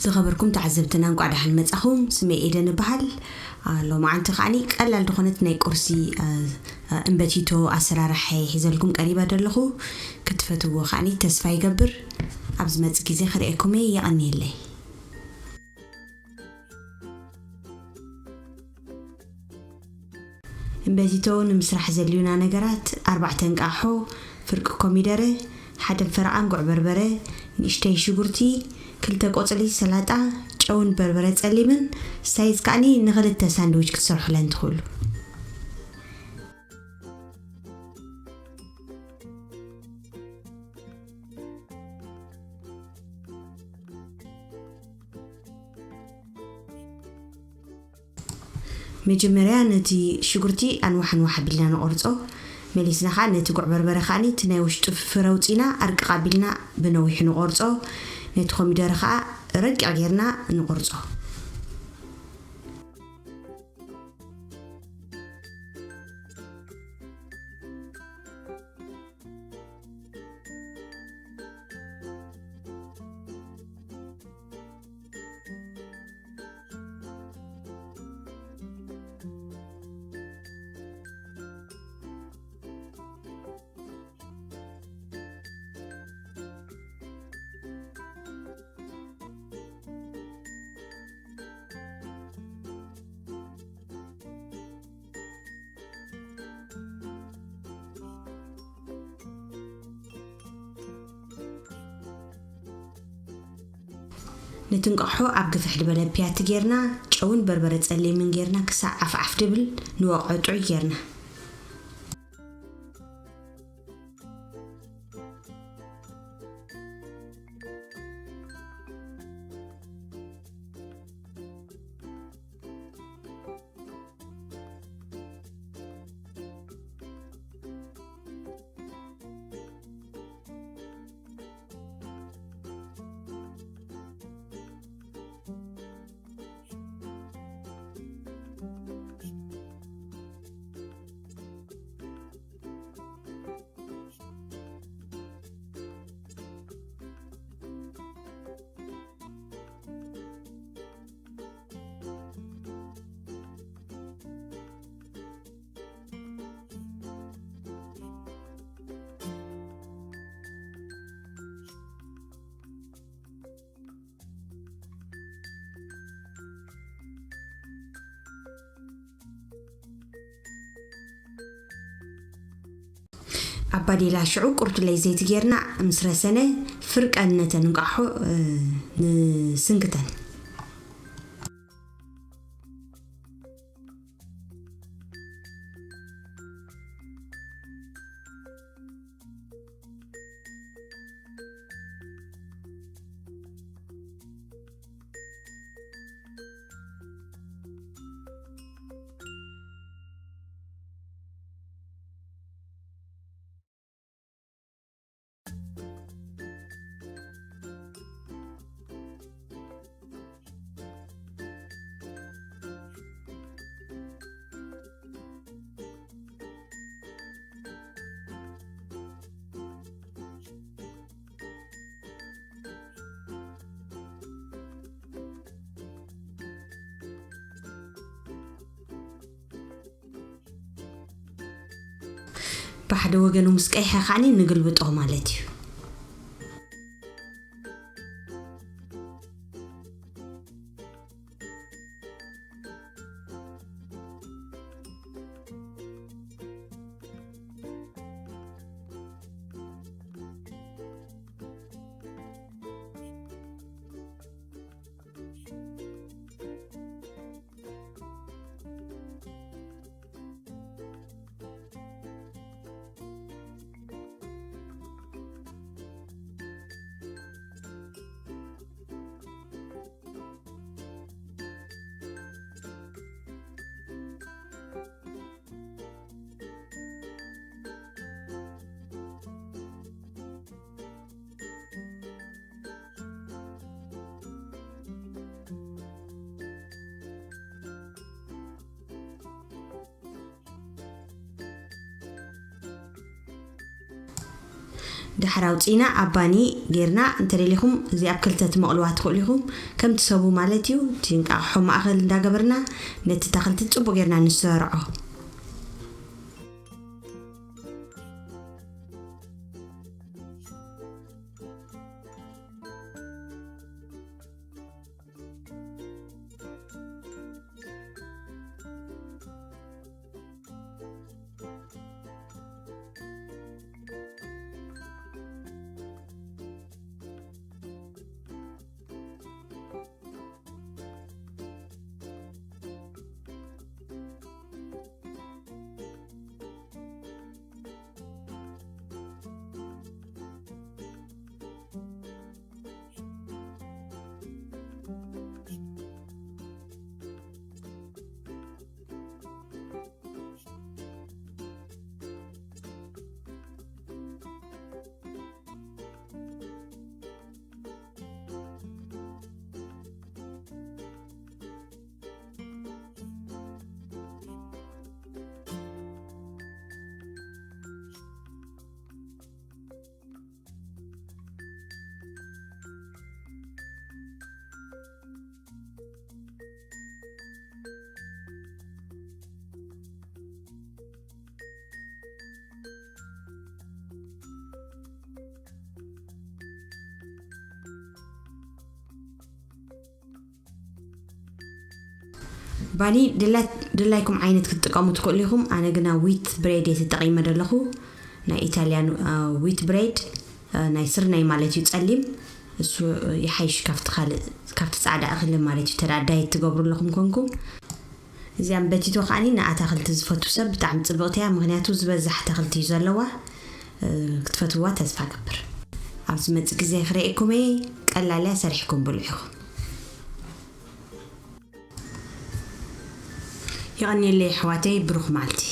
ዝኸበርኩም ተዓዘብትና፣ እንቋዕ ደሓን መጻኹም። ስመይ ኤደን እበሃል። ሎማዓንቲ ከዓኒ ቀላል ዝኾነት ናይ ቁርሲ እምበቲቶ ኣሰራርሓ ሒዘልኩም ቀሪበ ዘለኹ። ክትፈትዎ ከዓኒ ተስፋ ይገብር። ኣብ ዝመጽእ ግዜ ክርእየኩም እየ። የቐንየለይ። እምበዚቶ ንምስራሕ ዘልዩና ነገራት፣ ኣርባዕተ እንቃሖ፣ ፍርቂ ኮሚደረ፣ ሓደ ፈረቓ እንጉዕ በርበረ፣ ንእሽተይ ሽጉርቲ፣ ክልተ ቆጽሊ ሰላጣ፣ ጨውን በርበረ ጸሊምን፣ ሳይዝ ከዓኒ ንኽልተ ሳንድዊች ክትሰርሑለን ትኽእሉ። መጀመርያ ነቲ ሽጉርቲ ኣንዋሕ ኣንዋሕ ኣቢልና ንቖርጾ። መሊስና ኸዓ ነቲ ጉዕ በርበረ ኸዓኒ እቲ ናይ ውሽጡ ፍረ ኣውጺና ኣርቅቕ ኣቢልና ብነዊሑ ንቖርጾ። ነቲ ኮሚደረ ኸዓ ረቂቕ ጌርና ንቖርጾ። ነቲ እንቋቑሖ ኣብ ግፍሕ ዝበለ ፒያቲ ጌርና፣ ጨውን በርበረ ጸሊምን ጌርና ክሳዕ ዓፍዓፍ ድብል ንወቕዖ ጥዑይ ጌርና። ኣብ ባዴላ ሽዑ ቁርቱለይ ዘይቲ ጌርና ምስ ረሰነ ፍርቀን ነተን እንቋቑሖ፣ እ፣ ንስንክተን። ብሓደ ወገኑ ምስ ቀይሐ ከዓኒ ንግልብጦ ማለት እዩ። ድሕር ኣውፂና ኣብ ባኒ ጌርና እንተደሊኹም እዚ ኣብ ክልተ ትመቕልዋ ትኽእሉ ኢኹም። ከም ትሰቡ ማለት እዩ። እቲ እንቃቕሖ ማእኸል እንዳገበርና ነቲ ታኽልቲ ጽቡቕ ጌርና ንሰርዖ። ባኒ ድላይኩም ዓይነት ክትጥቀሙ ትኽእሉ ኢኹም። ኣነ ግና ዊት ብሬድ እየ ተጠቒመ ዘለኹ። ናይ ኢታልያን ዊት ብሬድ፣ ናይ ስርናይ ማለት እዩ፣ ጸሊም። እሱ ይሓይሽ ካብቲ ካልእ፣ ካብቲ ጻዕዳ እኽሊ ማለት እዩ። ተዳ ዳየት ትገብሩ ኣለኹም ኮንኩም። እዚኣ በቲቶ ከዓኒ ንኣታኽልቲ ዝፈቱ ሰብ ብጣዕሚ ጽብቕቲ እያ፣ ምኽንያቱ ዝበዝሕ ኣታኽልቲ እዩ ዘለዋ። ክትፈትዋ ተስፋ ገብር። ኣብ ዝመጽእ ግዜ ክርእየኩም እየ። ቀላል እያ፣ ሰሪሕኩም ብልዑ ኢኹም። ይቐንየለይ ኣሕዋተይ፣ ብሩኽ መዓልቲ።